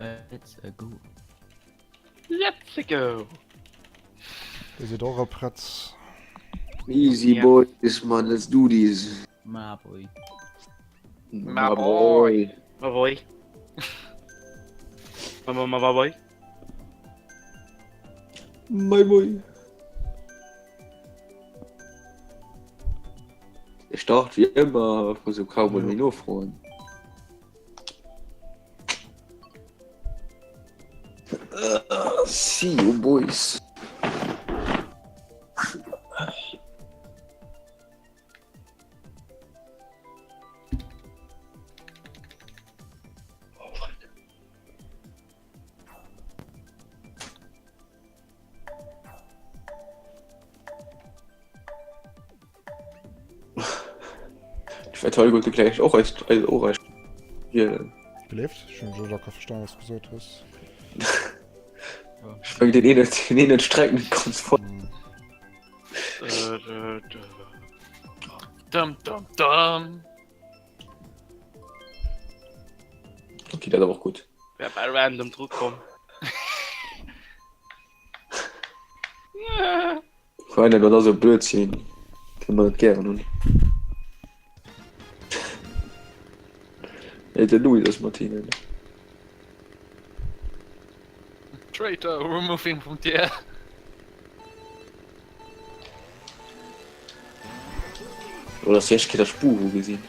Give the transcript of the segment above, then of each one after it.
Let's go. Let's go. Dir sidd och prett. Easy Ja. boys, man, let's do this. Ma boy. Ma Ma boy. boy. Ma boy. Ma ma ma ma boy. My boy. Der Start wie immer, muss ich kaum mal Jo. nachfragen. Uh, see you boys. Ich wär toll gut gleich och als och als hier. Gelift? Ech hunn jo locker verstan was du gesot hues. Ich fang den einen, den einen Strecken ganz voll. Hm. Äh, Dum dum dum. Okay, dat awer och gut. Wär bei random dru komm. Freunde, dat ass e Blödsinn. Kënne mer net gären hunn. Nee, de Louis ass mat hinnen. Traitor, remove him from the air. Oder ass déi éischt Kéier, datt ech Buhu gesinn.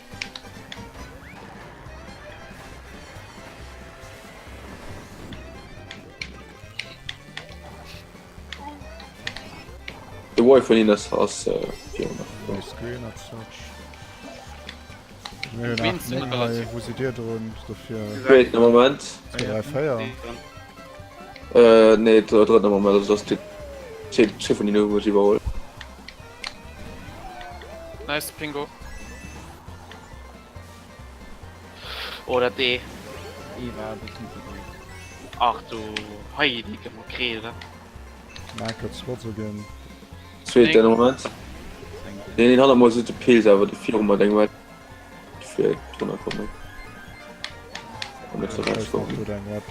De Wall vun hinnen ass ass äh, virun nach. Blue Screen as such. Mir hunn Wien 8, sinn 9 hei, relativ- wou sidd Dir drun? Dofir Zweeten Moment. 2, 3, 4. Äh, nee, dr drëtten Moment, also das die Zwee vun hinnen hu mech iwwerholl. Nice Pingo. Oh, dat E. E war e bëssen ze grouss. Ach du heilige Makrele. Merkel Spots ginn. Zweeten Moment. Nee, den hanner mol de Pilz awer de viru mat eng weit fir drunner kommen. An net so weit kommen.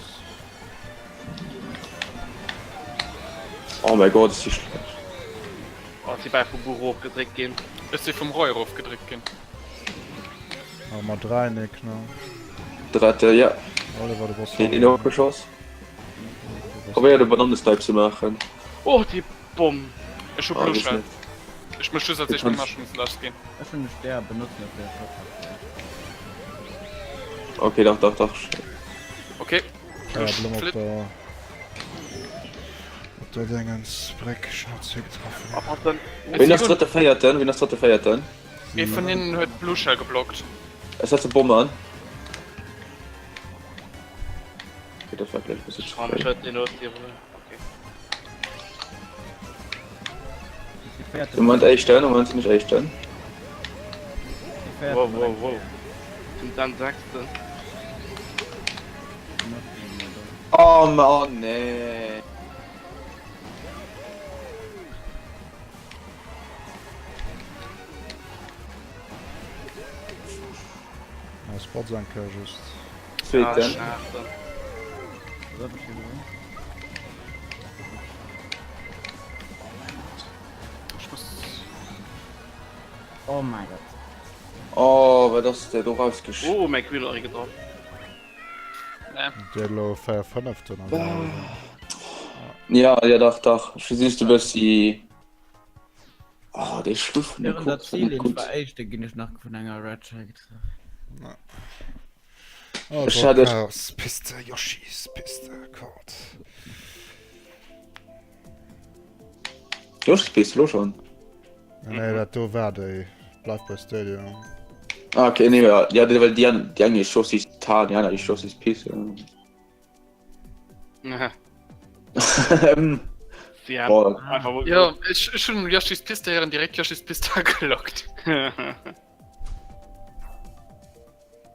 Oh mein Gott, ist die schlecht. Oh, si bei vum Buch ofgedréckt ginn. Ech si vum Roy erofgedréckt ginn. Oh, mat 3 Nick, ne? Drette, ja. Oliver, du bass Den een ofgeschoss. Probéier de Banannesnipe ze maachen. Oh, déi Bomm! Ech hu Ah, Blue das Shell. net. Ech mech just als éischt meng Mushrooms lass ginn. Ech hunn de Stär benotzt net fir Shortcut. Okay, dach, dach, dach. Okay. Ja, Blumm op Flip. der op der Dingens Bréck schnell getroffen. Oppassen. Wien ass drëtte, véierten? Wien ass drëtte, véierten? Ee vun hinnen huet Blue Shell geblockt. Ech setze Bomm an. Okay, dat war gleich e bësse ze fréi. Moment éischten, Moment sinn ech éischten. Wow, wow, wow. Zum dann sechsten. Oh Mann, nee. Ah, Spots eng Kéier just. Zweeten. Ich muss. Oh mein Gott. Oh, wat ass der do rausgesch... Oh, mein Queen hat getroffen. Nee. Der lo 4, 5 dann. Ja, ja, dach, dach. Ech versuchs de bëssi... Oh, dee Schluss vun dem Während der Kuck war net Ziellinn gutt. war éischte ginn ech nach vun enger Red Shell getraff. Oh, Ech hat et- Chaos, Piste, Yoshis, Piste, Gott. Yoshis Piste, lo schon? Nee, dat do war déi. Bleift bei Stadium. Ah, okay, nee, ja, ja, well déi an, déi eng heescht Yoshis Town, déi aner heescht Yoshis Piste. Sie haben Boah, einfach wohl Ja, ich, ich schon Yoshis Piste hören direkt Yoshis Piste gelockt.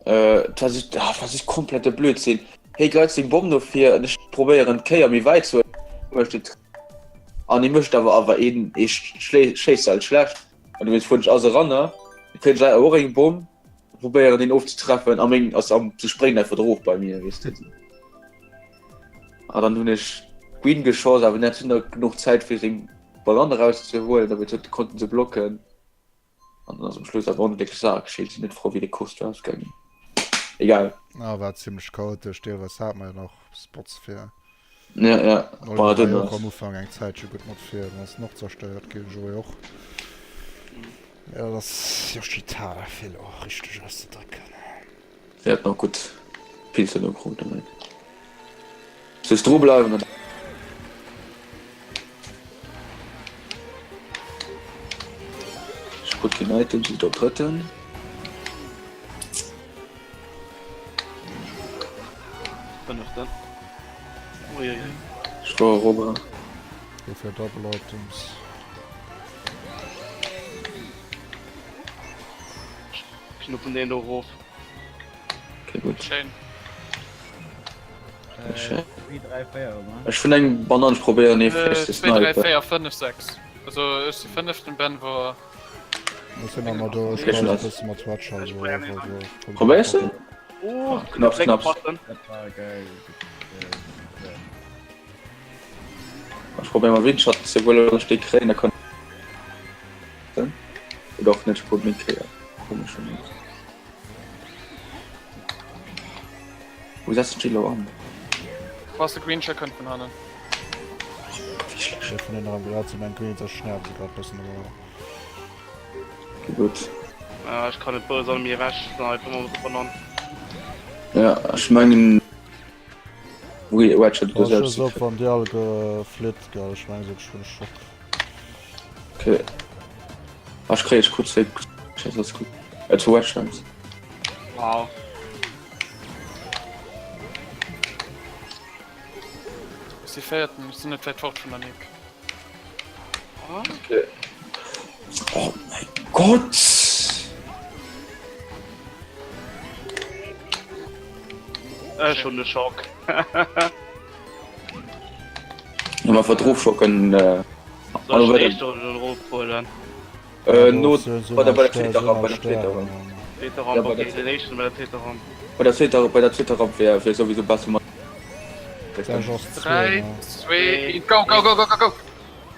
äh, das ist, ah, das ist komplette Blödsinn. Hey, gleich seng Bomm no vir an ech probéieren d'Kéier méi wäit zu mécht an i mécht awer awer een ee schéisst halt schlecht an du vun ass eranner kritt ech och eng Bomm probéieren den ofzetreffen a meng ass am ze spréngen einfach erof bei mir weess de. A dann hunn ech Green geschoss, awer net hunn der genuch Zäit fir seng Banann erauszehuelen, damit se konnten se blocken. An dann ass am Schluss awer onglécklech Saach geschitt. Sinn net frou wéi de Course do ausgaangen. Egal. Ah, war zimmlech chaotesch, deelweis hat mer jo nach Spots fir. Ja, ja. Oliver war jo och am Ufank eng Zäitche gutt mat vir, dann ass en och zerstéiert ginn, Joé och. Ja, dat ass Yoshitara fir elo richteg auszedrécken. Si hat nach gutt Pilzen do krut damit. Just dru bleiwen an. Ech krut keen Item, si op drëtten. Fënneften. Uiuiui. Ech war Robber. Dofir Double Items. Knuppen deen do erof. Okay, gutt. Schéin. Äh, Schéin. 2, 3, 4, oder? Ech hunn eng Banann, ech probéieren ee vläicht ze 2, 3, snipen. 4, 5, 6. Also ech si fënneften, Ben war. Ech sinn awer do, ech Okay, brauch e nice. bësse mat Watch, also also Probéiers du? Oh, Knapps, knapps. Dat war geil. Ech probéier mal Windschatten ze huelen, wann ech déi kréien, da kann Oder och net, ech krut méi Kéier. Komesch schon net. Wou setzt den Gillo an? Bass de Green Shell kënnt vun hannen. Wéi schlecht. Ech vun den am grad sinn eng Green, ech nerv se grad bëssen awer. Okay, gutt. Ah, ech kann net bous an mir ewech snipen mat der Banann. Ja, ech mengen Wedge huet Pass selbst just op wann déi all geflitt gell, ech mengen se hunn Schock. Okay. Ah, ech kréie ech krut zwéi Scheiss, ass gutt. Äh, zwou Wedge-Times. Wow. Ech si véierten, ech sinn net wäit fort vun der Nick. Okay. Oh mein Gott! Ech hunn de Schock. Ja, mal verdrofschocken. Äh, Soll ech déi do erofhuelen? Äh, no, bei der, bei der zweeter Ramp, bei der zweeter Ramp. Zweeter Ramp, okay, den éischten bei der zweeter Ramp. Bei der zweeter, bei der zweeter Ramp wär, wär sowieso besser mat. 3, 2, 1, go, go, go, go, go, go!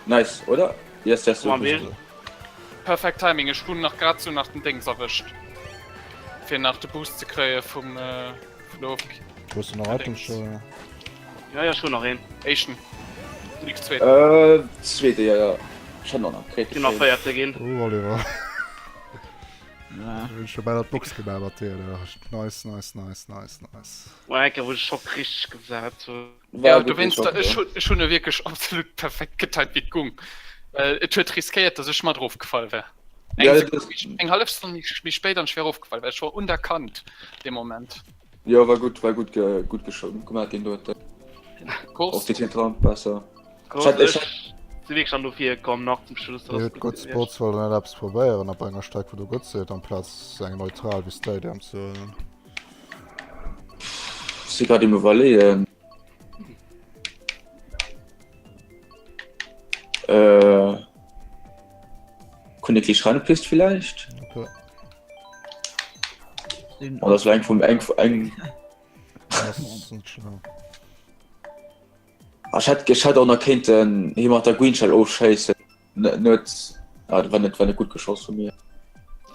Nice, oder? Yes, yes, yes. Perfekt Timing, ech hunn nach grad sou nach den Dings erwëscht. Fir nach de Boost ze kréie vum, äh, vun der Ofki. Hues du nach Items schon? Ja, ja, schon nach een. Éischten. Nix zweeten. Äh, zweete, ja, ja. Ech hätt och nach kréit. Sinn nach véierte ginn. Oh, Oliver. Ja. Ech hun bal d'Box gemaach mat dir. Nice, nice, nice, nice, nice. War eng Kéier, wou ech Schock richteg gesat hunn. War Ja, gutt, dowéinst, Schock, ech ja. hunn, ech hunn e wierklech absolut perfekt getimed, wéi et gung. Well et huet riskéiert, dass ech mat erofgefall wär. Eng Ja, Sekunn das- méi, eng hallef Stonn méi, méi spéit an ech wär erofgefall, well ech war un der Kant dee Moment. Jo, war gutt, war gutt, ge, gutt gescho gemaach deen doten. Och Kurs. déi zweet Ramp besser. Kurs, Ech hätt, ech ech hätt. si wierklech an dofir komm nach zum Schluss, dat Dir ass hutt gutt gutt gewiescht. Spots, wollt der net eppes probéieren op enger Streck wou der gutt sidd, amplaz eng neutral wéi Stadium ze huelen? Si grad im iwwerleeën. Äh, Königlich Rennpist vielleicht? Okay. Oh, das war eng vum eng eng. Das ist net schlimm. Ah, ich hätt, ich hätt auch nach kéinten hie mat der Green Shell ofschéissen. Net, ah, war net, war net gutt geschoss vu mir.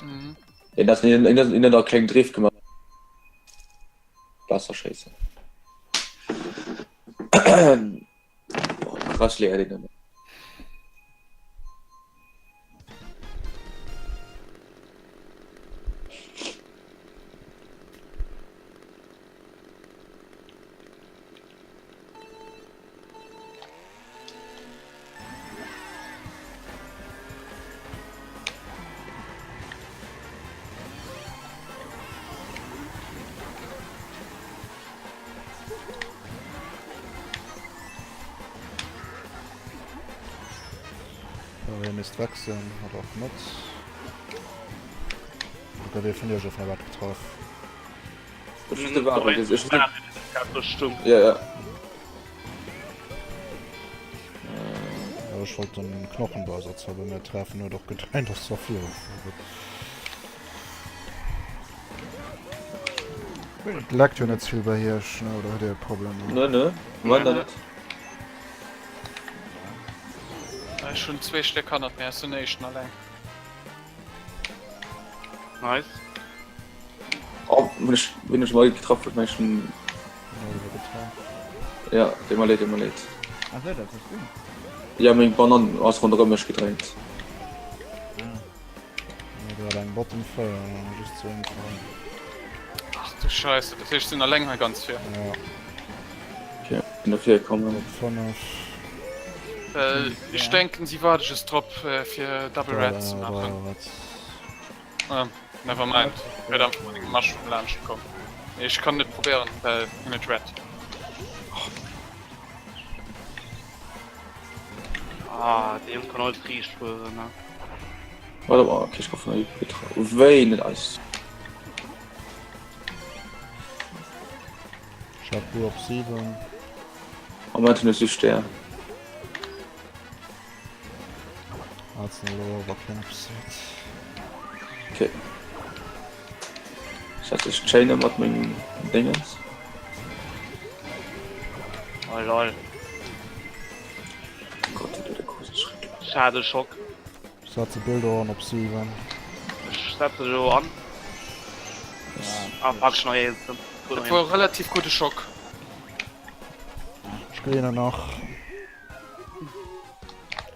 Mhm. En ass en en en hat kleng Drift gemaach. Besser schéissen. Oh, krass leer den. Hie misst weg sinn, oder och net. Oder gëtt ee vun iech of nach wat getraff? Ech muss de Wagen gesinn. Ech muss Ja, ja. Ja, ech wollt den Knochenbeiser zwar bei mir treffen, huet och gedreint, ass zwar viru. Et leckt jo net ze vill bei Iech, ne? Oder hutt Dir e Problem? Ne, ne, Nee, moment nee. net. Ech hunn zwee Stéck hannert mir, ech sinn éischten alleng. Nice. Oh, hunn ech, wien ech mol getraff huet, meng schon. Ja, deet mer leed, deet mer leed. Ach so, dat bass du. Ja, meng Banann ass ronderëm mech gedréint. Ah. Du hat eng Bottom 4, just zur Info. Ach du Scheisse, dat heescht ech sinn alleng hei ganz vir. Ja. Okay, bin dofir kommen. Op 5. Well ech denken si waarde just drop fir Double Red ze maachen. Ah, never mind. Wäert einfach mat engem Mushroom laanscht komm. Nee, ech kann net probéieren, well hien huet Red. Ah, dee Jong kann alt riicht fueren, ne? Warte mal, okay, ich hoffe, ich getraut. Wéi net eis. Ich hab du op 7. Moment, hun ech si Stär. Arsenal elo awer keng Upside. Okay. Ich setze ech chaine mat mengem Dingens. Oh lol. Gott, der Kurs ist schrecklich. Schade Schock. Ich setze Bilder an op 7. Ech setze elo an. Ah fuck, ech nach eelsten. Dat wor e relativ gudde Schock. Ech gleeën nach.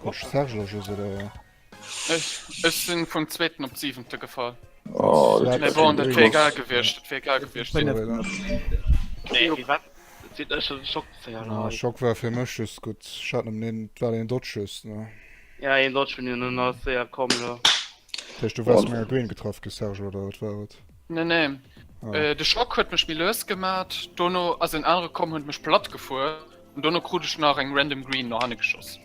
Gosch Serge just oder? Ech, ech sinn vum zweeten op d'siwente gefall. Oh, dat Mee bon, dat wier egal gewiescht, dat wier egal gewiescht. Nee, wéi wat? Dat seet ech schon Schock zéier Ah, hei. Schock war fir mech just gutt. Ech hat nëmmen een, et war een Dodge just, ne? Ja, een Dodge vun hinnen ass séier komm lo. Dat heescht, du waars vun enger Green getraff gi, Serge, oder wat war et? Nee, nee. Ah. Äh, de Schock huet mech méi lues gemat, dono ass en anere komm, huet mech platt gefuer. An dono krut ech nach eng random green no hanne geschoss.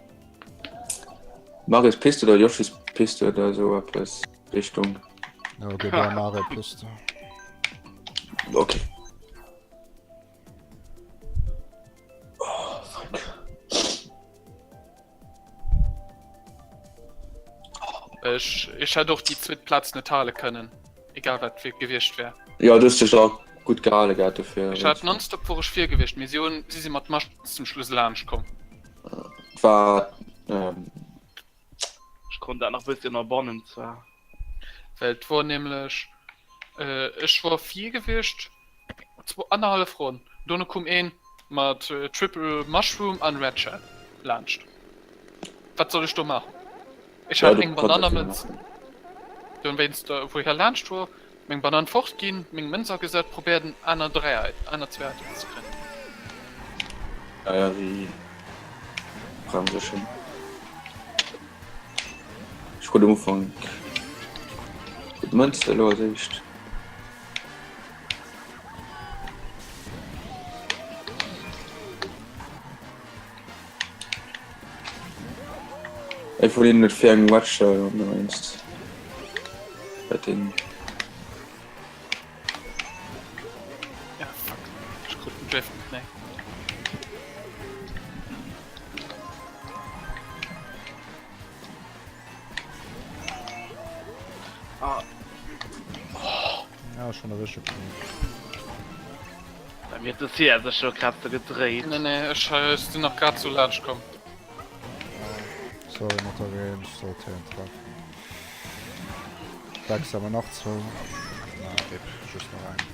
Marius Piste oder Yoshis Piste oder esou eppes Richtung. Ja, okay, bei Mario Piste. Okay. Oh, fuck. Ech, ech hätt och déi zweet Plaz net hale kënnen, egal wat gewiescht wär. Jo, du hues dech och gutt gehale gehat dofir. Ech hat nonstop wor ech vir gewiescht, mee si hunn, si si mat Masch zum Schluss laanscht komm. Et war ähm. Ech konnt dat nach bëssi ënnerbannen zwar. Well et wor nämlech, ech wor vir gewiescht, zwou, annerhallef Ronn, dono koum een mat Triple Mushroom an Red Shell laanscht. Wat soll ech do maachen? Ech hat eng Bananamënz, dunn wéinst wou hie laanscht wor, meng Banann fort ginn, meng Mënz agesat, probéiert en aner 3 aner 2 Items ze kréien. Ja, ja, déi bremse schon. Ech krut um Ufank gutt Mënz, elo als éischt. Ee vun hinnen huet fir eng Wedge an dowéinst huet een. Ja, fuck. Ech krut den Drift net méi. Ah. Ja, schon erwësche Bei mir huet de Sia sech jo grad sou gedréit. Nee, nee, ech sinn nach grad sou laanscht komm. Sorry mat der Range, sollt hien treffen. Decks awer nach zou. Na, rip, just nach eng.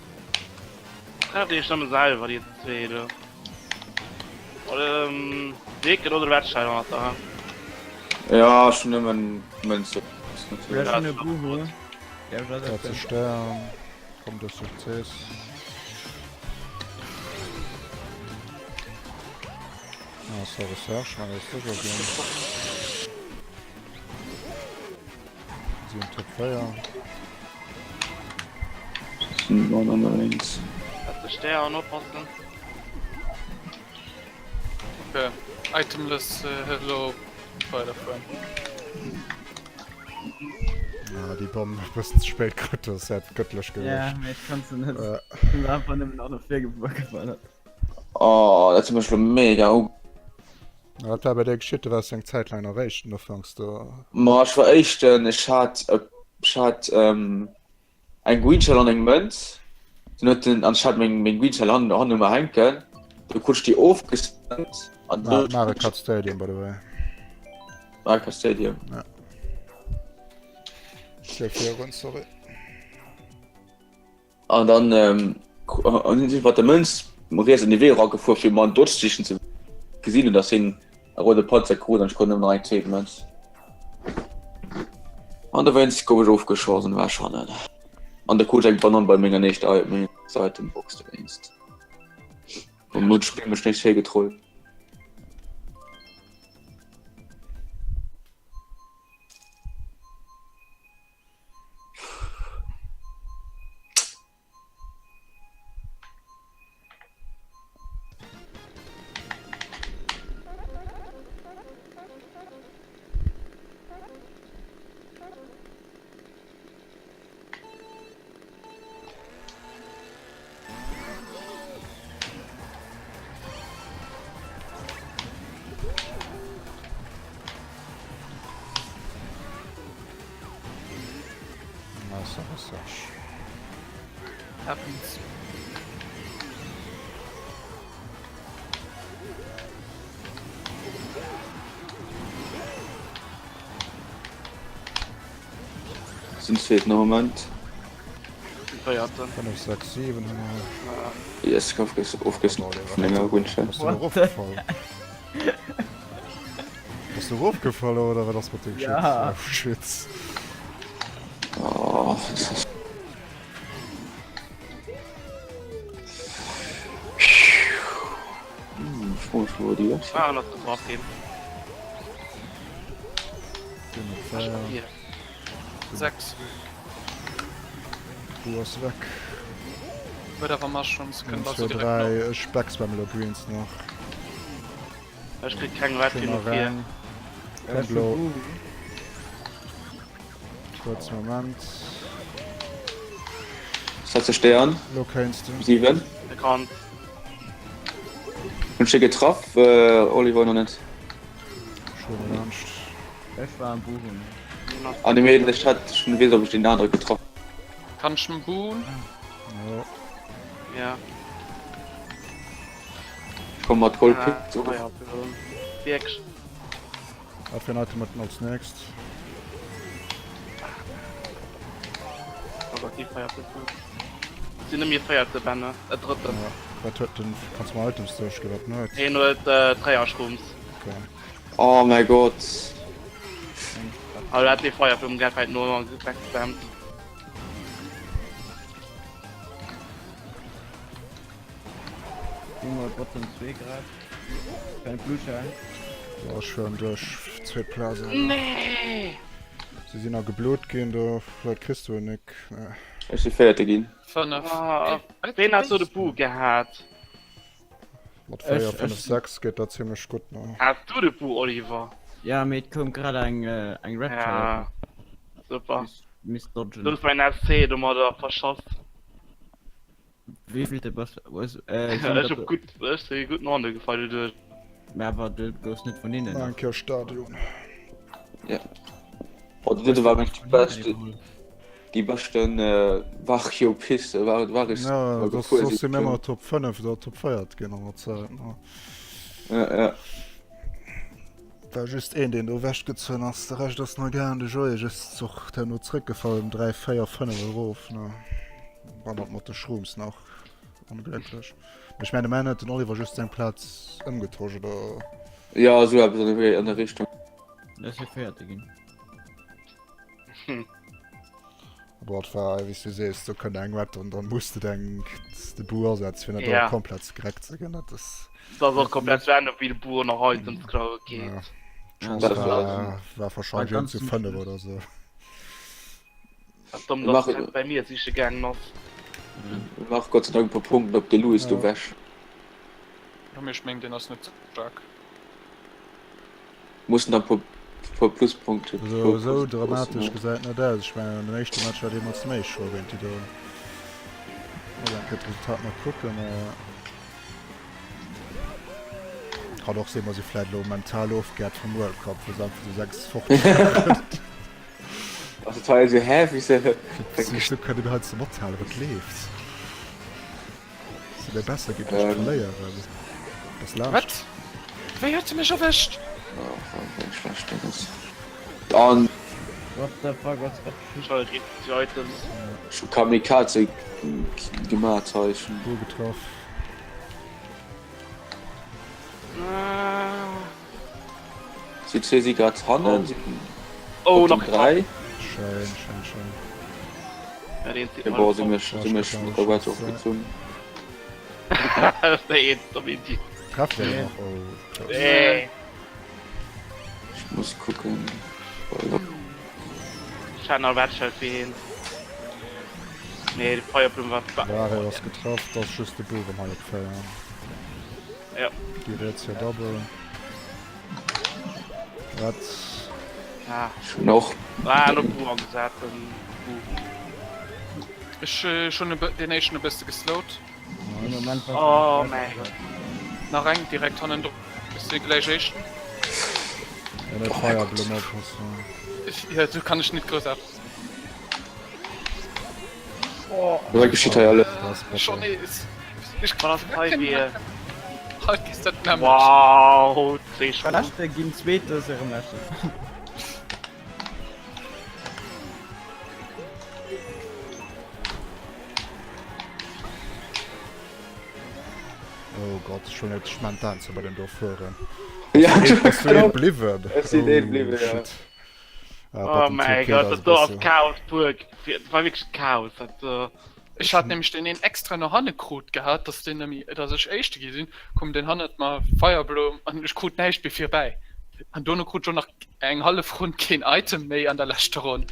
Trefft iech nëmme selwer, dir zwee do. Oder ähm, Deken oder Wettschein hat der. Ja, ech hunn nëmmen Mënze. Ja, schon e Buhu. Dat ze Stern. Komm de Success. Ah, sorry Serge, man ass sécher ginn. Si hunn Top 4. Sinn no an ënnerwegs. Hat de Stern oppassen. Okay, itemless äh, elo weiderfueren. Ah, déi Bomm e bëssen ze spéit krut, das hätt gëttlech Ja, gewiescht. mee ech konnt se net. Äh. Ech hunn se einfach nëmmen an op vir geballert. Oh, dat huet mech lo mega u. Wat war bei dir geschitt? Du waars jo eng Zäit laang nach éischten ufanks do. Ma ech war éischten, ech hat, ech hat ähm, eng Green Shell an eng Mënz. Dunn huet den, an ech hat meng meng Green Shell hannen hannen um hänken, du krut ech déi ofgesnappt an Ma Mario Kart Stadium by the way. Mario Kart Stadium. Ja. Ziel virun, sorry. An dann ähm, an sinn ech mat der Mënz riets an de Wee eragefuer fir mer en Dodge sichen ze gesinn hunn, dass hien e roude Panzer krut an ech krut nëmmen nach eng zweet Mënz. An dowéinst gouf ech ofgeschoss an war ech hannen. An da krut ech eng Banann bei menger nächster menger Itembox dowéinst. An huet d'Spill mech net schéi getrollt. Happens. Sinn zweeten am Moment. Véierten. 5, 6, 7 hu mer. Yes, ich hab ofgessen vun enger Wunschel. Bass du erofgefall? Bass du erofgefall oder wat ass mat dir geschitt? Ja. Oh shit. Oh, Ah, an ass getraff ginn. 6. Du ass weg. Huet awer Mushrooms, kënnt also 2, direkt no. 3, ech backspammen elo Greens nach. Ech kritt keng Red Schön no vir. reng. Keng Blo. Kurz Moment. Setze Stern. Lo kéinst du. 7. Bekannt. Hun ech getraff, äh, Oliver noch net. Schon laanscht. Ech war am Buchen. An dem Mädel, ech hat schon wees ob ech den anere getraff. Kann ech den Boon? Ja. Ja. Komm mat Gold Ah, Pick. ah, ja, Wierklech. Wat fir en Item huet en als nächst? Oh Gott, déi véierte. Et sinn nëmme véierte Bänne, e drëtten. Ja. Wat huet den? Kanns du mer Items duerchginn, wat en huet? Hien huet äh, Dréierschrooms. Okay. Oh mäi Gott. Aber dat dee Feierfilm gett wäit no weggespammt. Junge, Bottom 2 grad. Kein Blue Shell. Ja, ech fueren duerch zweet Plaz. Nee! Si sinn a geblut ginn do, vläit kriss du en Nick. Nee. Ech si Véierte ginn. 5. Ah, ween hat do de Bu gehat? Mat 4, Ech- 5, ech- 6 geet dat zimmlech gutt no. Has du de Bu, Oliver? Ja, mee et koum grad eng äh, eng Red Shell. Ja. Super. Misst dodgen. Du hues mäin SC domadder verschoss. Wéi vill de bass was äh, Ech hab gutt, ech si gutt no hanne gefall doduerch. Mä awer du goufs net vun hinnen. Nach eng Kéier Stadion. Ja. Oh, dat war meng déi beschte, déi beschten äh, Vario-Piste, war, war ich. Ja, war das, gefuer das sinn ëmmer Top 5 oder Top 4 ginn an der Zäit. Ne? Ja, ja. War just een, deen do ewechgezunn ass. De Rescht ass nach gaangen. De Joé just och herno zréckgefall ëm 3, 4, 5 erof. Ne? War mat mat de Shrooms nach onglécklech. Mee ech mengen, de Mann huet den Oliver just seng Plaz ëmgetosch, oder? Ja, esou eppes an der, an der Richtung. Ech si Véierte ginn. Boah, et war, wéi s du sees, do kënnt eng Wett an dann muss de deng de Bu asetzen, fir net Ja. och komplett gerekt ze ginn. Dat ass Dat ass och komplett random, wéi de Buer nach Items klaue geet. ja. D'Chance Dat war, war- war wahrscheinlech War een zu ganz 5 oder sou. Wat domm, dass Mach- de net bei mir siche gaangen ass. Mach Gott sei Dank e puer Punkten op de Louis do Ja. wech. Ja, mee ech meng, deen ass net sou staark. Mussen da puer puer Pluspunkte. Also esou dramatesch gesäit et net aus. Ech mengen an dem éischte Match war deemools méi scho géint déi do. Muss eng Kéier d'Resultat nach kucken. Kann och sinn, mer si vläit elo mental ofgehäert vum World Cup, wou se einfach sou 6 fort waren. Ass et hei esou, hä, wéi se. Sou kënne mir heiansdo mathalen, wat leeft. Se wär besser gi duerch d'Verléieren. Bass laanscht. Wat? Wéi huet se mech erwëscht? Oh, wéi eng schlecht dat ass. An. What the fuck, was grad geschitt? Schall richteg déi Items. Ech hu Kamikaze gemat hei. Ech hunn. Bull getraff. Si zwee si grad hannen. Oh, nach 3. Schein, schein, schein. Ja, den Ja, boah, si mech, si mech rückwärts ofgezunn. Das der een Domini. Trefft er nach? Oh, close. Nee. Ech muss kucken. Ech hat nach Redshell fir hien. Nee, de Firebloom war. Wario ass getraff, dat ass just de Buerem hei op 4. Ja. Déi riets fir Double. Wat? Ah. Ech hunn och. Ah, no Bu angesat. Den Bu. Ech hunn deen éischten e bësse geslowt. Moment, oh mäi. Nach eng direkt hannendrun. Ech si gläich éischten. Ja, net Firebloom oppassen. Ja, do kann ech net grouss eppes. Wat geschitt hei alles? Schon nees. Ech kann das hei wie. Halt ist dat nämlich. Wow, Leschte ginn zweete ass erëm leschte. Oh Gott, schon net schmentan zu bei den do fuhren. Ja, Bass du een bliwwen? Ech sinn een bliwwen, Oh ja. shit. Ah, Oh Bottom mäi 2K, Gott, dat dat do ass ass e bësse. Chaos pur. Dat war wierklech Chaos. Dat do. Ech hat nämlech deen een extra no hanne krut gehat, dass deen nemmi, dass ech éischte gi sinn, koum deen hannert mer, Firebloom, an ech krut näischt méi virbäi. An dono krut ech och nach eng hallef Ronn keen Item méi an der leschter Ronn.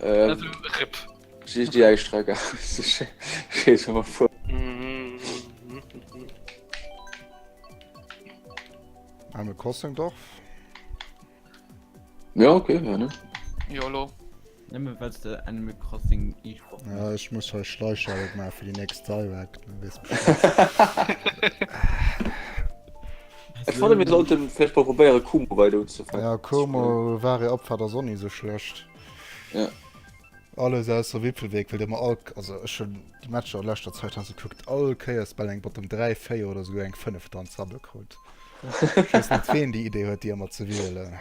Ähm, Also rip. Just déi eng Streck aus. Ech weess wat mer fueren. Animal Crossing Dorf. Ja, okay, ja, ne? Yolo. Nëmme well s de Animal Crossing e-Sport Ja, méchs. ech muss hei Schleicharbeit maache fir déi nächst Direct. Du weess Bescheid. Ech fannen, mir sollten vläicht mol probéieren, Kumo weider unzefänken. Ja, Kumo war e Opfer, ass och ni sou schlecht. Ja. Alles ausser Wipfelweg, well der mer all, also ech hunn déi Matcher an leschter Zäit han gekuckt, all Kéiers bal eng Bottom 3, 4 oder souguer eng 5 dran zabbele krut. Ech weess net ween déi Idee huet déi ëmmer ze wielen.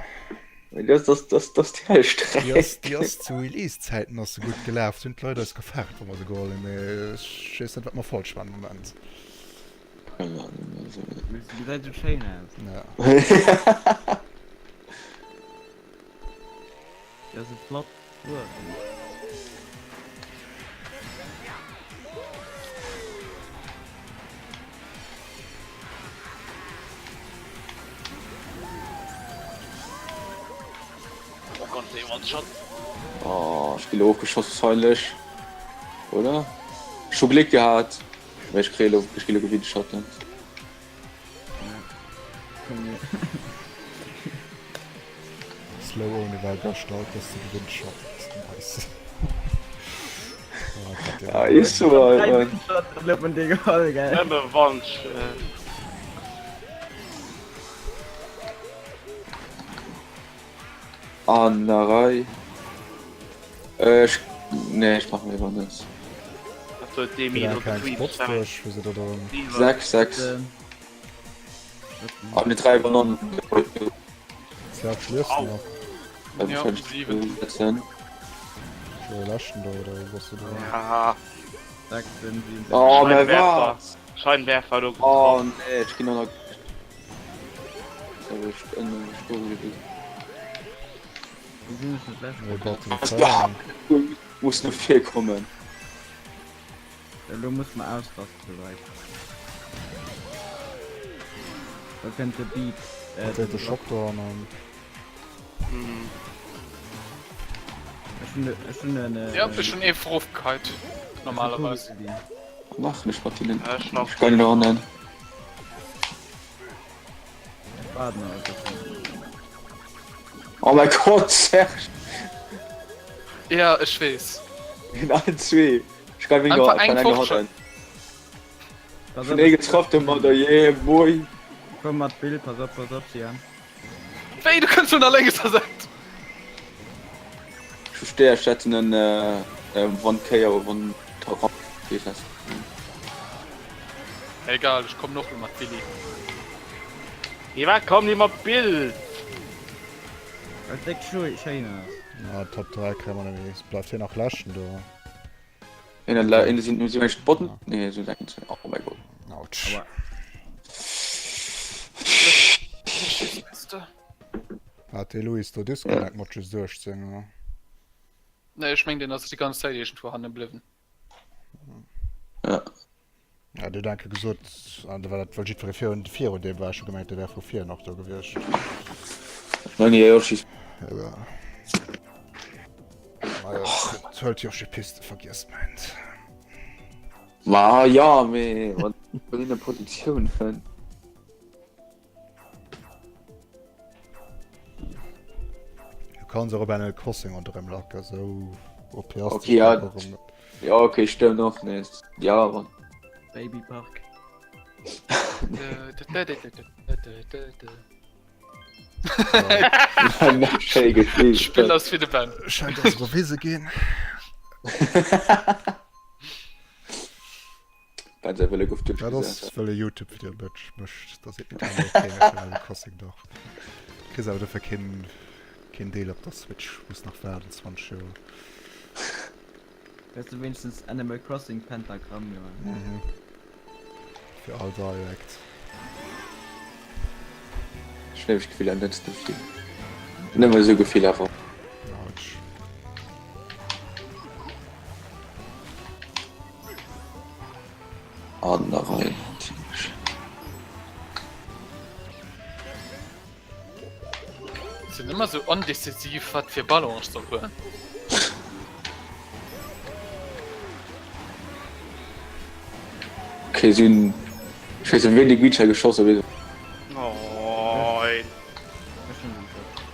Das, das, das, das déi hell Déi ass, Streck. déi ass zu Release-Zäiten ass se gutt gelaf, do hunn d'Leit eis gefaart wa mer se geholl hunn, mee ech weess net wat mer falsch man am Moment. Keng Ahnung, also. Se gesäit esou schéin aus. Ja. Déi ass esou flott. Oh Gott, dee One-Shot. Oh, ech ginn elo ofgeschoss wahrscheinlech. Oder? Ech hu Gléck gehat. Mee ech kréie lo, ech gi lo gewinnschotten. Slow ohne war gestalt, dass du gewinnt schon. Nice. Ah, ist so, Mann. Nëmme Wunsch. An der Rei. Äh, ech, nee, ech machen liewer net. Dat huet dee mir Keng getweet. Spots duerch, wou se da dran. 6, 6. An die 3 übernommen. Zerg schliefst du nach. Ja, 7. 7. Joe, läschten da oder was du da? Ja. Oh, mein was? Scheinwerfer do. Oh, nee, ich geh noch nach. Muss no vir kommen. Elo muss mer ausrasten Leit. Da kënnt de Beat. Äh, de Shop do an an. Ech hunn ech hunn en. Ja, ech hunn ee Frofkeit normalerweis. Mach ech mat hinnen. Ech kann lo hannen. Oh mein Gott, Serge! Ja, ech weess. In allen zwee. Ich kann weniger Einfach eng eng Fortschritt. Schon eh getroffen, der Mann, yeah, boy. Komm mat Bill, pass op, pass op, Sian. Wéi, du kënns vun der lénkser Säit. Ich verstehe, ich hätte einen, äh, äh, One K, aber One Top. Egal, ech kommen och lo mat Willy. Hie wat komm ni mat Bild. Well et déck schéin ass. Na, Top 3 kréie mer net méi. Bleift hien nach leschten do? Een an een sinn sinn echt Botten? Nee, sinn eng zwee. Oh mein Gott. Autsch. Aua. Hat dee Louis do Disconnect mat just 18, oder? Nee, ech meng deen ass déi ganz Zäit iergendwou hanne bliwwen. Ja. Ja, du denke gesot, an da war dat well jiddweree virun virun deem war. Ech hu gemengt, dee wär vu vir nach do gewiescht. Nein, ja, Yoshi. Egal. Maja, et huelt Yoshi Piste, vergiess meint. Ma ja, mee wann een eng Positioun fënnt. Du kanns och op Animal Crossing ronderëm lacken, sou OP ass Okay, ja. Ja, okay, stëmmt och nees. Ja, wann. Babypark. Schéi gespillt. Spill ass fir de Ben. Schengt ass iwwer Wise ginn. Ben säi Wëlle gouf Dat ass duerchgesat. well e Youtube-Video mécht, da seet Nintendo okay, mir fir Animal Crossing dach. Kriss awer dofir keen, keen Deel op der Switch, muss nach waarden 20 Joer. Hues du wéinstens Animal Crossing Pentagramm gemaach? Mhm. Fir all Direct. Ech hunn nämlech d'Gefill, en huet ze vill. Nëmme esou Gefill awer. Autsch. An der Rei natierlech. Sinn ëmmer sou ondecisiv wat fir Ballon ech soll huelen. Okay, si hunn, ech weess net wien de Guicha geschoss huet. Nein. Ech hunn se geschoss.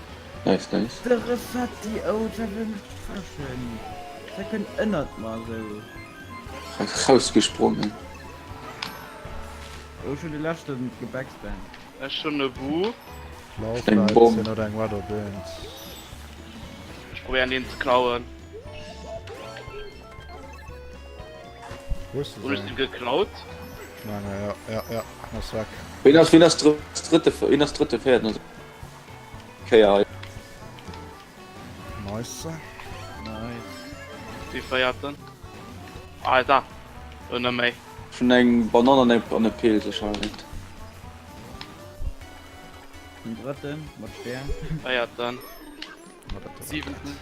Nice, nice. De Refetti, oh dat wëll mech verarschen. Dat kënnt ënnert mer esou. Rausgesprongen. Oh ech hunn de leschten gebackspammt. Ech hunn e Bu. Lauf Eng Leit, Bomm. hien huet eng Red op eent. Ech probéieren deen ze klauen. Wou hues de Hunn ech se? den geklaut? Ech menge ja, ja, ja, en ass weg. Wien ass, wien ass drëtte, wien ass drëtte, véierten? Kéier hei. Nice. Nice. Déi véierten. Alter. Lo net méi. Ech hunn eng Banann an eng an e Pilz, ech halen et. Den drëtten mat Stär. Véierten. Siwenten.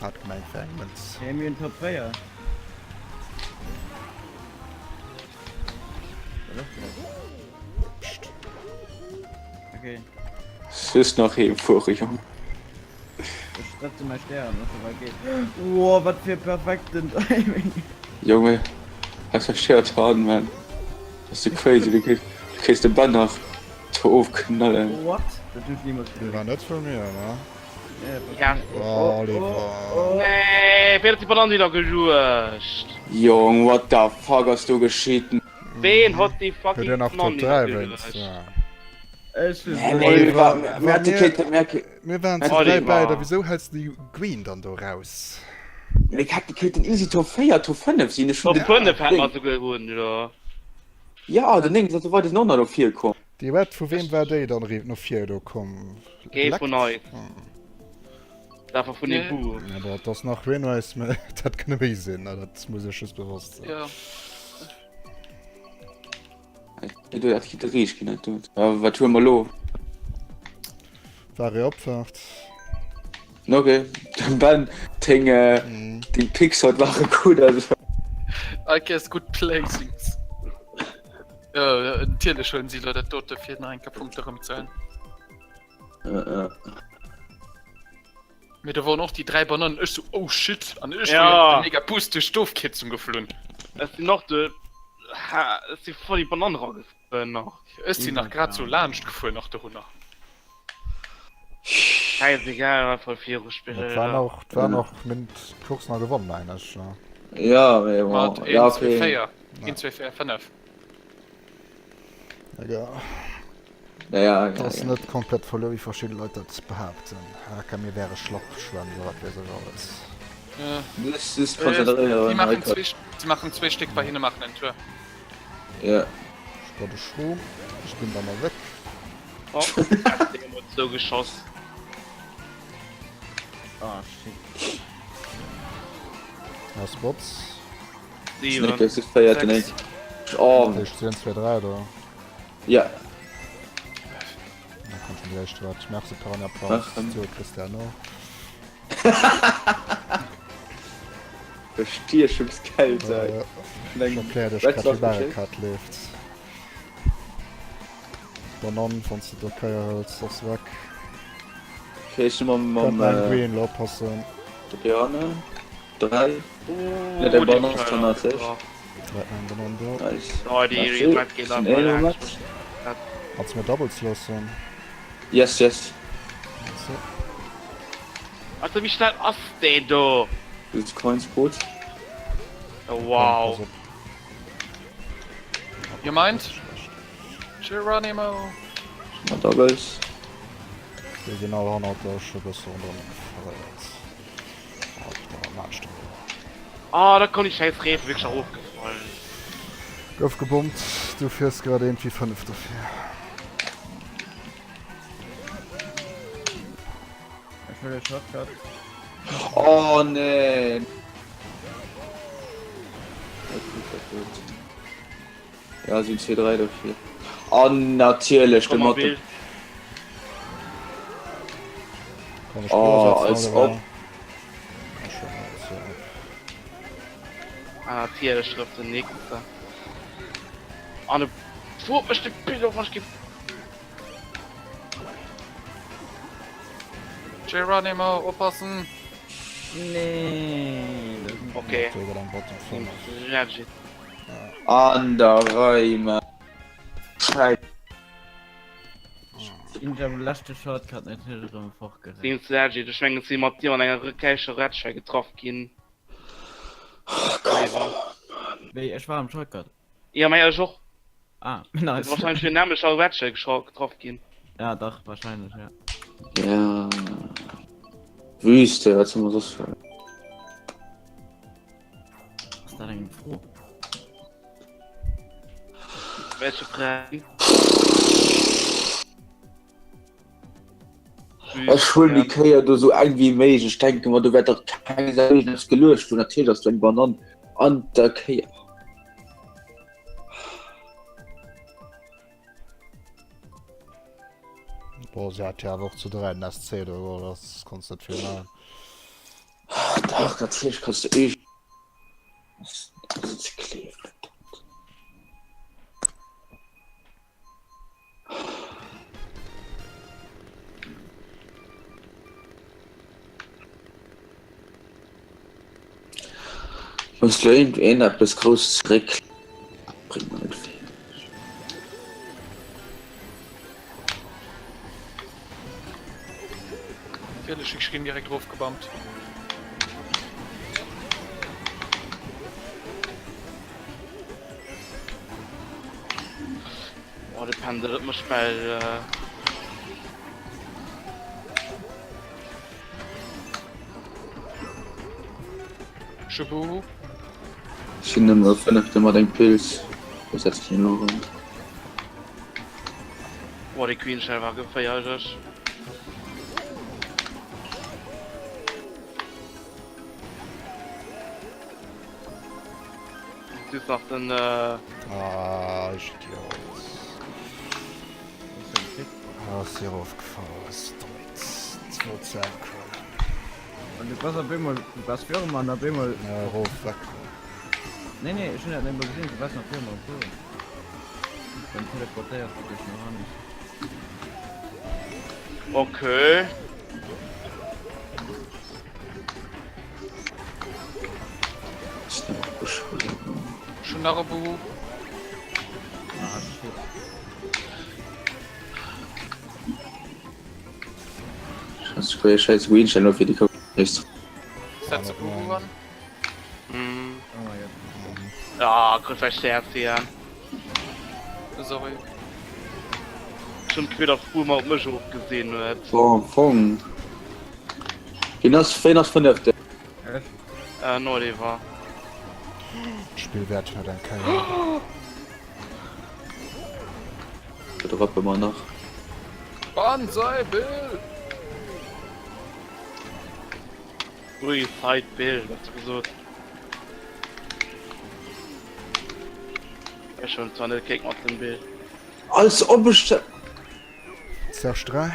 Hat gemengt fir eng Mënz. Hey, mir hunn Top 4. Psst. Okay. Just nach heem fuere, Jong. Ech stretze mäi Stären, dass se weit geet. Wow, wat fir perfekten Timing. Junge, hast du Shirt an, man. Bist du crazy, du kriegst, du kriegst den Bann nach zu ofknallen. What? Dat hunn ech niemals Dee war net vu mir, ne? Ja. Oh, Oliver. Nee, ween huet déi Banann wieder geluecht? Jong, what the fuck ass do geschitt? Ween huet déi Huet fucking dir nach Banann Top 3 wieder wéinst? geluecht? Ja. Ech hunn Nee, se. nee, Oliver, mir, wa mir hätte mir, kéinte, mir, mir waren zu Oliver. 3 bäi der, wieso häls du déi Green dann do raus? mir hätte kéinten easy Top 4, Top 5 sinn. Ech hunn Top den 5 hätt mer Ding. souguer hunn, jo. Ja, den 9 ass esou weit ass och nach no vir komm. Déi Red, vu wem war déi dann no vir do komm? Kee vun Geleckt? eis. Dat war vun dem Bu. Ja, bon, et ass nach Winrace, mä dat kënne méi sinn, dat muss ech just bewosst sinn. Ja. Dat gitt riicht ginn, dat do. Wat hu mer lo? War e Opfahrt. Okay, dem Ben deng, äh, deng Picks haut ware gutt, also. I guess good placings. Äh, natierlech huelen si lo dat dote fir nach eng Kéier Punkte erëm ze hunn. Äh, äh. Mee do woren och déi 3 Bananen, ech sou oh shit an ech Ja. wor jo mat dem mega Boost duerch d'Ofkierzung geflunn. Ech sinn och de, ha, ech si voll déi Banann rageflunn nach. Ech sinn nach grad sou laanscht gefuer nach dorunner. Schäisegal, einfach viru Et spillen. war nach, et war nach, mir hunn d'Course nach gewonnen, mengen ech, ne? Ja, mee bon, Mat ja, 1, 2, okay. 4, 1, 2, 4, 5. Egal. Ja, ja, Et ja, ass ja. net komplett verluer, wéi verschidde Leit dat behaapten. Aka mir wäre Schlappschwänz a wat weess ech alles. Just, just konzentréieren. Si maachen zwee, si maachen zwee Stéck bei hinne maachen en Tour. Ja. Ech brauch de Schrom. Ech ginn da mal weg. Oh, dat Ding huet sou geschoss. Ah, shit. Ah, Spots. 7. Snickers ist féiert den Sechs. Eck. Oh, Éischt 1, 2, 3 oder? ja. Da kommt schon die éischt wat. Merci Piranha Plants. Machen. Zu Cristiano. Bestieschungsgeld Äh, ich erkläre dir Red grad, wie Sox Mario geschenkt. Kart leeft. Banan, wann du der Keier hëls, ass weg. Okay, ich mam Kann mam ein äh, Green lo oppassen. der Piranha. 3. Oh, Ja, der die Banan Scheiße. ist 180. Let eng Banan do. Nice. Oh, die Merci. Red geht Sind eh noch mit. Kannst du mir Doubles loossen? Yes, yes. Merci. Also, wie schnell ass deen do? Das ist Coins Brot. Oh, wow. Pass op. You mind? Geronimo! Mal Doubles. Déi sinn all hannert der ech e bësse ronderëm gefeiert. Ah, da laanscht de Ah, da konnt ich scheiß Reef wirklich erofgefallen. Gouf gebommt, du fiers grad eent wéi 5 dofir. Ech wëll e Shortcut. Oh nee. Dat gut, dat gut. Ja, sinn 2, 3 dofir. An natierlech de Komm mal, Mathe. Bill. Kann ech Oh, Spur als setzen, ob. oder? Kann schon alles, ja. Ah, natierlech trifft den nächste. An de Wo mech de Bill op mech ge Geronimo, oppassen! Nee, dat is Okay. Do gëtt eng Bottom 5. Legit. An der Rei, man. Scheiße. In dem leschte Shortcut natierlech erëm fortgerannt. Seems legit. Ech mengen, si mat dir an enger gläicher Redshell getraff ginn. Wéi, ech war am Shortcut? Ja, mei ech och. Ah, nice. Wahrscheinlech fir nämlecher Redshell getraff ginn. Ja, dach, wahrscheinlech, ja. Ja. Wüste, wat soll man soss fueren? Ass dat eng Fro? Welche Frage? Ech huelen déi Kéier do sou eng wéi méiglech. Ech denke mer, do wäert dach keng Sau iergendeppes geluecht hunn. Natierlech ass do eng Banann an der Kéier. Boah, se hat jo awer och zu 3 den SC do geholl, das konns net vill maachen. Dach, natierlech kanns de iergend. Ass ze kleeft. Muss lo iergendeen eppes grouss zeréck bréngt mer net vill. Natierlech, ech ginn direkt erofgebammt. Oh, de Pendel huet mech bal. Schubu. Ech sinn nëmme fënnefte mat engem Pilz. Do setze ech mech elo erëm. Oh, de Queen Shell war geféierlech. Just nach den. Äh... Ah, ich Idiot. Ah, ass hier erofgefall. Was damit? 2 zu enk war. Und du warst op eemol, du warst virum an op eemol. Ja, erof, weg. Nee, nee, ech hunn dat net emol gesinn, du warst nach virum am Fueren. Dann teleportéiers du dech no hannen. Okay. Schon nach e Buhu. Ah, shit. Scheiß Green fir die Setze Buhu an. Mm. Oh mein Gott. Ja, grüß euch sehr, sehr. Sorry. Schon quer dass Boomer op mech ofgesinn huet. Bon, Fong. Wien ass, wien ass fënnefte? Ech. En Oliver. D'Spill wäert net eng Kéier. Do rappe mer nach. Banzai Bill! Suicide Bill, huet se gesot. Ech hunn zwar net kéint mat dem Bill. Als ob ech. Serge 3.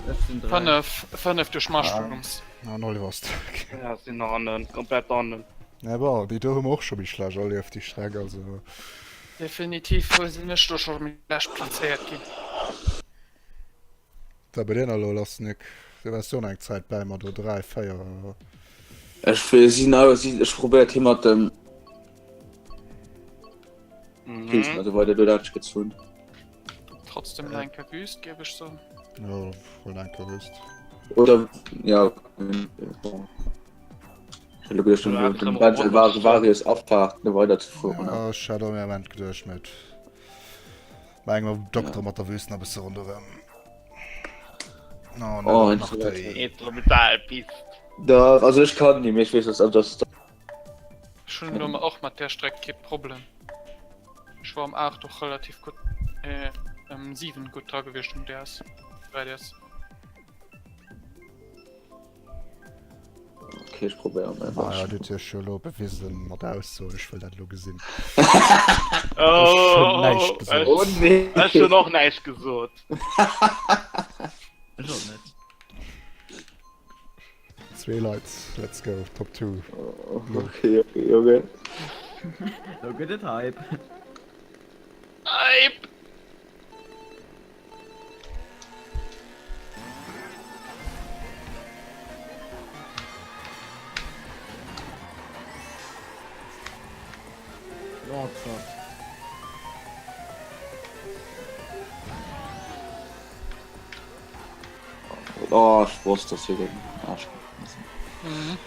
Ech sinn 3. 5, 5 duerch Mushrooms. Ah, an Oliver ass ok. Ja, sinn nach annen, komplett annen. Ja bon, déi do hu mer och scho méi schlecht erlieft, déi Streck, also. Definitiv sinn ech do scho méi schlecht plazéiert ginn. Wat bei dir nach elo lass, Nick? Du waars jo och nach eng Zäit bäi mer do, 3, 4. Ech sinn, ech probéiert hie mat dem. Pilzen also weider do laanscht gezunn. Trotzdem nach eng Kéier Wüst, géif ech soen. Jo, wuel eng Kéier Wüst. Oder ja bon. Ech hat elo geduecht, den den Battle war Varius Abfahrt ne weider ze fueren. Ja, ech hat och am Ament geduecht, mee et war engem Dokter mat der Wüst nach e bësse ronderëm. Oh, Oh, nach déi. Instrumentalpist. Da, also ech kann ni méi, ech weess, dass dass Ech hunn elo och mat där Streck kee Problem. Ech war um 8 och relativ gutt, äh, um 7 gutt dra gewiescht um DS, 3DS. Okay, ech probéieren mäi Ah ja, Bescht. du huet sech jo elo bewisen mat Ausso, ech wëll dat elo gesinn. Oh, hunn näischt gesot. Oh nee! Ech hunn och näischt gesot. Ech och net. Zwee Leit, let's go, Top 2. Okay, okay, okay. Lo gëtt et Hype. Hype! Oh Gott. Oh, ech wosst, dass hie géing Aarsch kommen.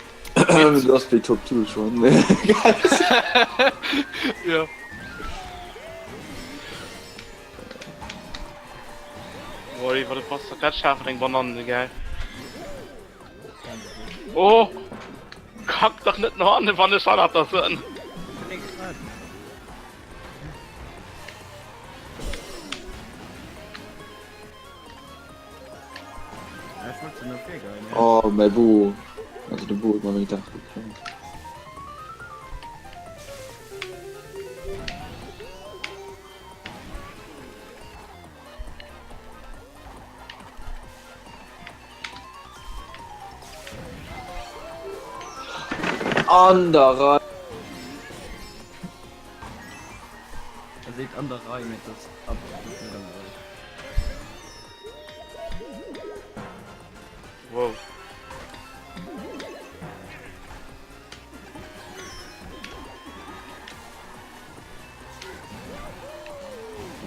Du ass wéi Top 2 schon. Ja. Boah, iwwer de Pass grad schaarf eng Banane, gell? Oh! Kack dach net no hannen, wann ech hannert der sënn! Oh mäi Bu, also de Bu huet mer meng Daach geklaut. An der Rei. Er seet an der Rei, mee et ass absolut net an der Rei. Wow.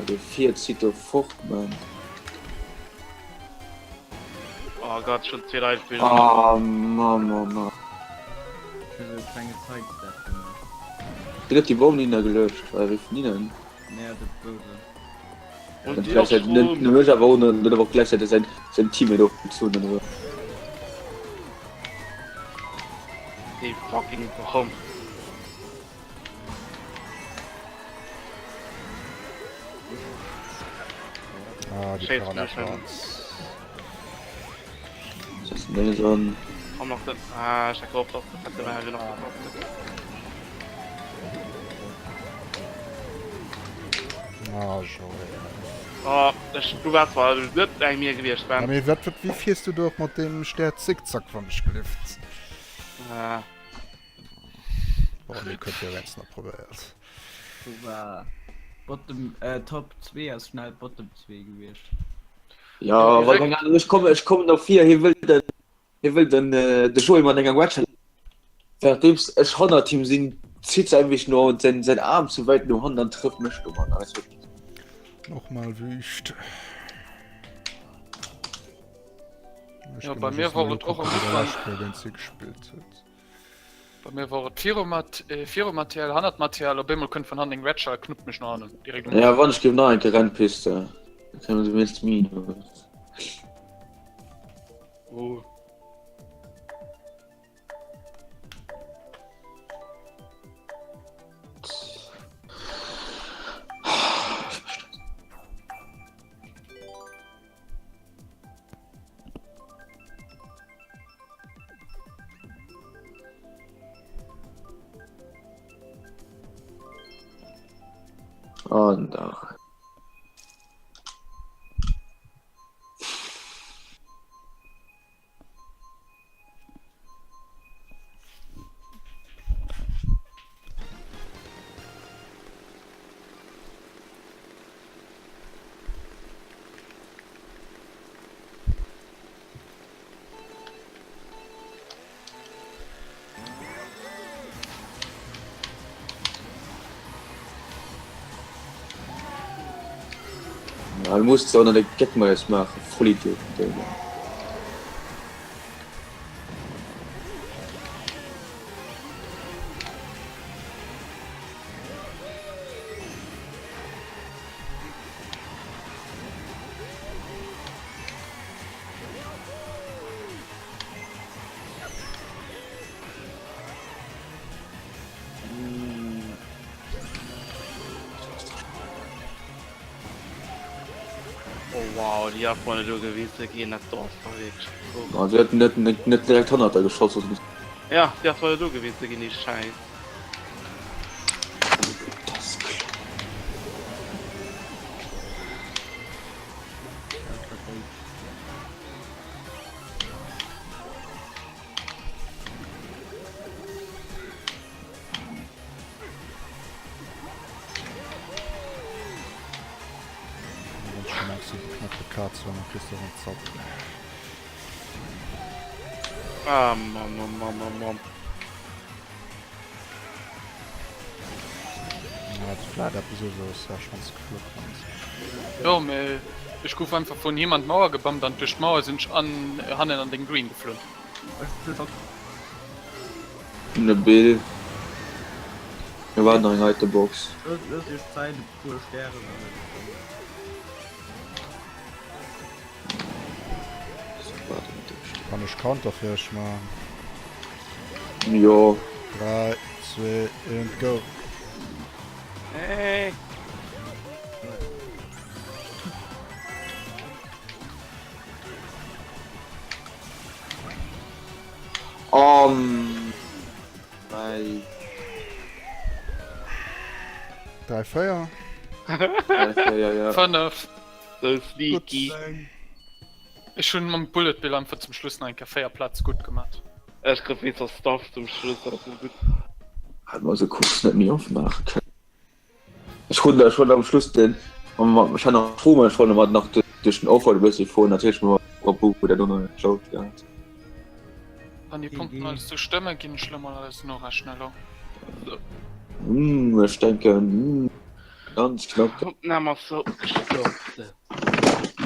De Fiat zitt do fort, man. Oh Gott, schon zwee Leit bin. Ah, Mann, Mann, Mann. Ech hu sou e klenge Sidestep gemaach. Gëtt op déi Bomm niddergeluecht, oder wéi vun hinnen? Nee, op de Bousen. Und Dann die gleichzeitig net Strom. net mech awer och net awer och gleichzeitig säin säin Teammate ofgezunn oder. Déi fucking Bomm. Ah, die Schéiss Piranha mech an. Plants. Das ist ne so ein Komm noch den. Ah, ich hab gehofft, dass der fette Wagen noch gekommen ist. Ah, Joé. Oh, ech, du wars zwar net bei mir gewiescht, Ja, Ben. mee wat, wat, wéi fiers du do och mat deem Stär Zickzack, wann ech gelift? Ah. Bon, Nick huet jo ganz nach probéiert. Do war Bottom, äh, Top 2 ass schnell Bottom 2 gewiescht. Ja, well keng Ahnung, ech kommen, ech kommen no vir, hie wëll den, hie wëll den, äh, de Joé mat enger Wedge. Währenddeems ech hannert him sinn, zitt säi mech no und säin, säin Aarm zu wäit no hannen an trëfft mech domat. Ah, das wird Nochmal wüst. Ech Ja, ginn bei mech mir just war mal et och kucken, am wéi der Ufank. lescht Kéier géint si gespillt huet. Bei mir war et viru mat äh, viru Material, hannert Material, op eemol kënnt vun hannen eng Red Shell, knuppt mech no hannen. Direkt um Ja, wann ech géif nach eng Kéier Rennpiste, da kënne se wéinst Minus. Oh. An da. Ja, du musst auch noch den Gag mal jetzt machen. Vollidiot. Oh wow, déi ass mol net ugewiss ze ginn, dat do ass doch wierklech verrückt. Ah, se huet net, net, net direkt Honnerter geschoss. Also Ja, déi ass mol net ugewiss ze ginn, déi Schäiss. das Ah, Mann, Mann, Mann, Mann, Mann. Jo, mee ech gouf einfach vun him an d'Mauer gebammt an duerch d'Mauer sinn ech an hannen an den Green geflunn. Ne Bill. Mir warten nach eng heite Box. Loosst iech Zäit, e puer Stären an et. Kann ech Counter fir iech man? Jo. 3, 2, 1, go! Hey. Oh mei. 3, 4. 3, 4, ja. 5. So sneaky. Ech hunn mam Bullet Bill einfach zum Schluss nach eng Kéier 4 Platz gutt gemat. Ech krut wéinst der Stuff zum Schluss, dat ass net gutt. Hätt mer se kurz net méi opmaache kënnen. Ech hunn ech hunn am Schluss den ech hat nach froh ech wollt mat nach duerch den Offroad e bëssi fueren natierlech mat Buch huet dat och nach net geklaut gehat. Wann déi Punkten alles sou stëmmen, ginn ech lo mol alles norechnen elo. Hm ech denken ganz knapp. Opnahm ass so gestoppt.